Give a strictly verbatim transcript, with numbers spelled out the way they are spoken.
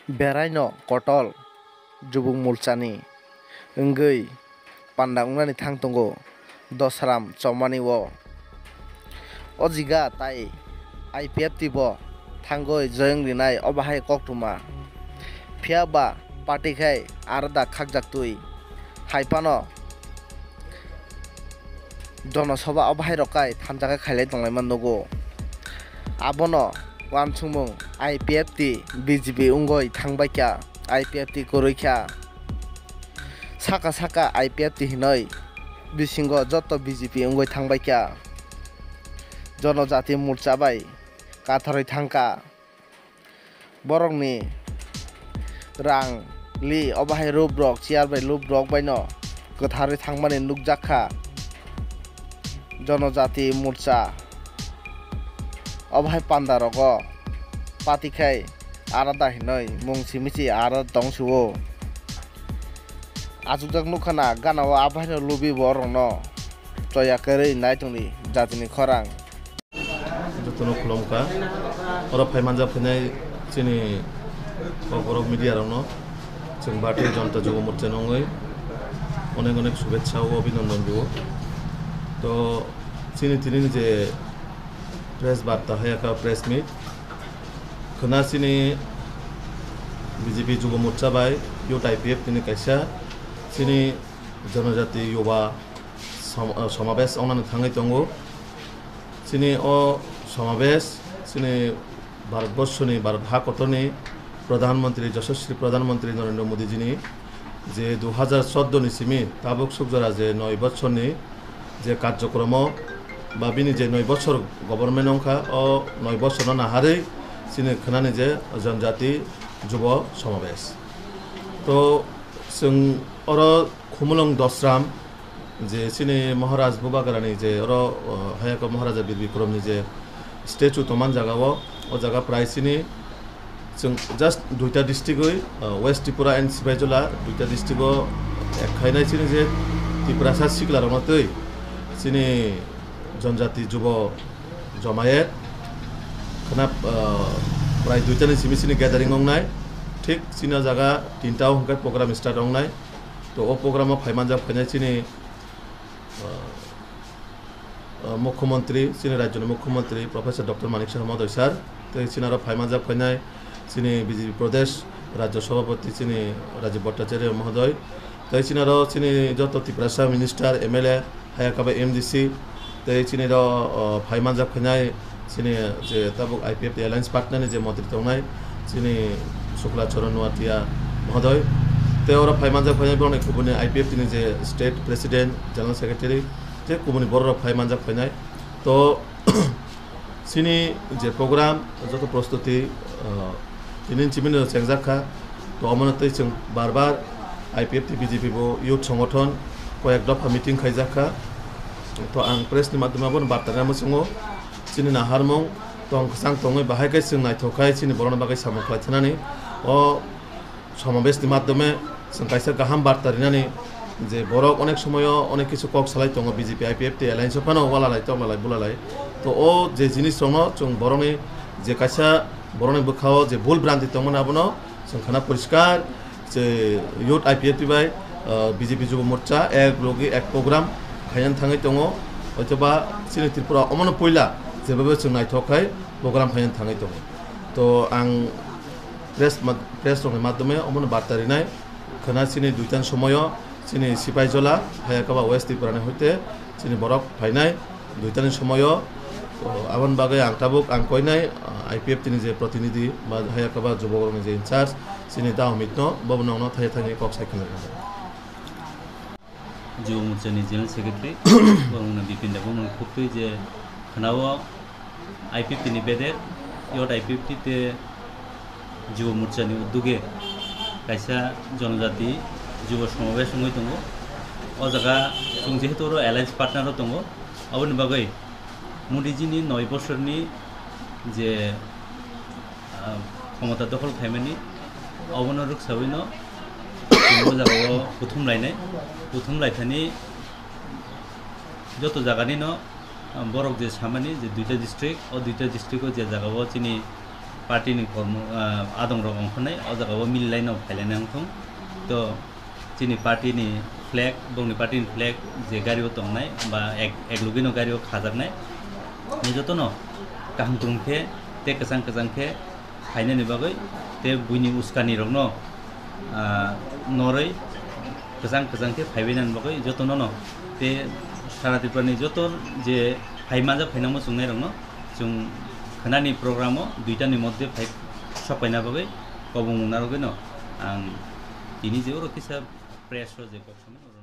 Beraino kotol jubuk mulchani wngwi panda wngnani thang tongo Dosram chomani o. O jiga tai I P F T bo thangwi joyeng rinai obo hai koktwma. Phiya ba party khai aro da khakjaktwi. Hai phano Jonosabha obo hai rok kai thansa khe khailai tonglaima nugo. Abono uansukmung I P F T B J P wngwi thangbai kha, I P F T kwrwi kha. Saka saka I P F T hinoi bisingo joto B J P wngwi thangbai kha. Jonojati Morcha bai katharwi thangkha. Borokni rang li obo hai rup rok chair bai rup rok baino kwtharwi thangmani nukjak kha. Jonojati Morcha obo hai panda rogo pati khai arada hinoi mung simi si arada tong si o. Achukjak nukha na gana o abo haino lubi bo rokno choya kwrwi nai tongdi jatini khorang. Jotono khulumkha. Oro phai manjak phainai chini kokborok media rokno chwng Bharatiya Janata Yuva Morcha nungwi onek onek shubhechha o abhinandan rwo. To chini tini ni je press barta haya kha, press meet khwna chini B J P Yuva Morcha bai Youth I P F T ni kaisa chini Janajati Yuva som-, ah, Somabesh wngnani thangwi tongo. Chini o Somabesh chini Bharatborsoni, Bharat ha kotorni Pradhan Mantri, Yashaswi Pradhan Mantri Narendra Modi jini je dui hajar choudo ni simi tabuk sukjora je noi bochorni je karjokromo ba bini je noi bochor government wngkha, o noi bochorno naharwi chini khwnani je Janajati Yuva Somabesh. To chwng oro Khumulwng Dosram je chini Maharaj Bubagrani je oro, o, Hayaka Maharaja Bir Bikromni je statue tongmani jaga o, o jaga prai chini chwng just duita district oi, o, West Tripura and Sipaijala duita district o ek khainai chini je Tiprasa sikla rokno twi chini Janajati Yuva Jomayet khwna, o, prai duita ni simi chini gathering wngnai, thik chini o jaga tinta o hwnkhe program start wngnai. To o program o phai manjak phainai chini, ah, ah, Mukhyamantri, chini rajyoni Mukhyamantri Professor Doctor Manik Saha Mohodoy sir, tei chini aro phai manjak phainai chini B J P Pradesh Rajya Sabhapati chini Rajiv Bhattacharya Mohodoy, tei chini aro chini joto Tiprasa Minister, M L A, Hayaka bai M D C, tei chini ro, o, phai manjak phainai chini je tabuk I P F T Alliance partner ni je montri tongnai chini Shukla Charan Noatia Mohodoy, tei oro phai manjak phainai borokni kubuni I P F T ni je State President, General Secretary, tei kubuni borok rok phai manjak phainai. To, chini je program joto prostuti, ah, tini chimino chengjak kha. To omono tei chwng bar bar I P F T B J P bo youth songothon koyek dopha meeting khaijak kha. To ang press ni madhyome abono barta rwna muchungo chini naharmung tong kwchang tongwi bahai khe chwng naithok khai chini borokni bagwi samung khlai thanani o Somabeshni madhyome chwng kaisa kaham barta rinani je borok onek somoyo onek kisu kok salai tongo B J P I P F T alliance o phano walalai toklalai bulalai. To o je jinis rokno chwng borokni je kaisa borokni bwkhao je bul branti tongmani abono chwng khana poriskar je youth I P F T bai, ah, B J P Yuva Morcha ek logi ek program khaina thangwi tongo. Hoitoba chini Tripura omono puila jebabe chwng naithok khai program khaina thangwi tongo. To ang press ma-, press rokni madhyome omono barta rinai khwna chini duitani somoyo chini Sipaijala, Hayakaba West Tripura ni hoite chini borok phainai duitani somoyo, o, aboni bagwi ang tabuk ang koinai, o, I P F T ni je protinidhi ba Hayakaba jubok rokni je in charge chini da Amit no bobo nokno thaya thani kok sai khna rwkha. Yuva Morcha ni General Secretary, borokno Bipin Debbarma khuk twi je khwnao I P F T ni bedek, youth I P F T tei Yuva Morcha ni uduge kaisa Jonojati Yuva Somabesh wngwi tongo. O jaga chwng jehetu oro alliance partner o tongo, aboni bagwi Modi ji ni noi bosorni je ah, khomota dokhol khaimani, obono rwksawino chwng o jagao kuthum lainai. Kuthum laithani joto jaganino, ah, borok je samani je duita district, o duita district o je jagao chini Party ni kormo, ah, adong rok ongkhornai o jaga o mili lai no phai lai nang thung. To chini party ni flag, bongni party ni flag je gari o tongnai ba ek, ek logi no gari o khajaknai. Ni joto no kaham tung khe te kwchang kwchang khe phainani bagwi te buini uskani rok no, ah, norwi kwchang kwchang khe phaibai nani bagwi joto no no te sara Tripura ni joto je phai manjak phainangma chungnai rok no chwng khwnani program o duita ni moddhe phai sok paina bagwi kobong narwgwi no ang tini je oro kisa press o je kok samani.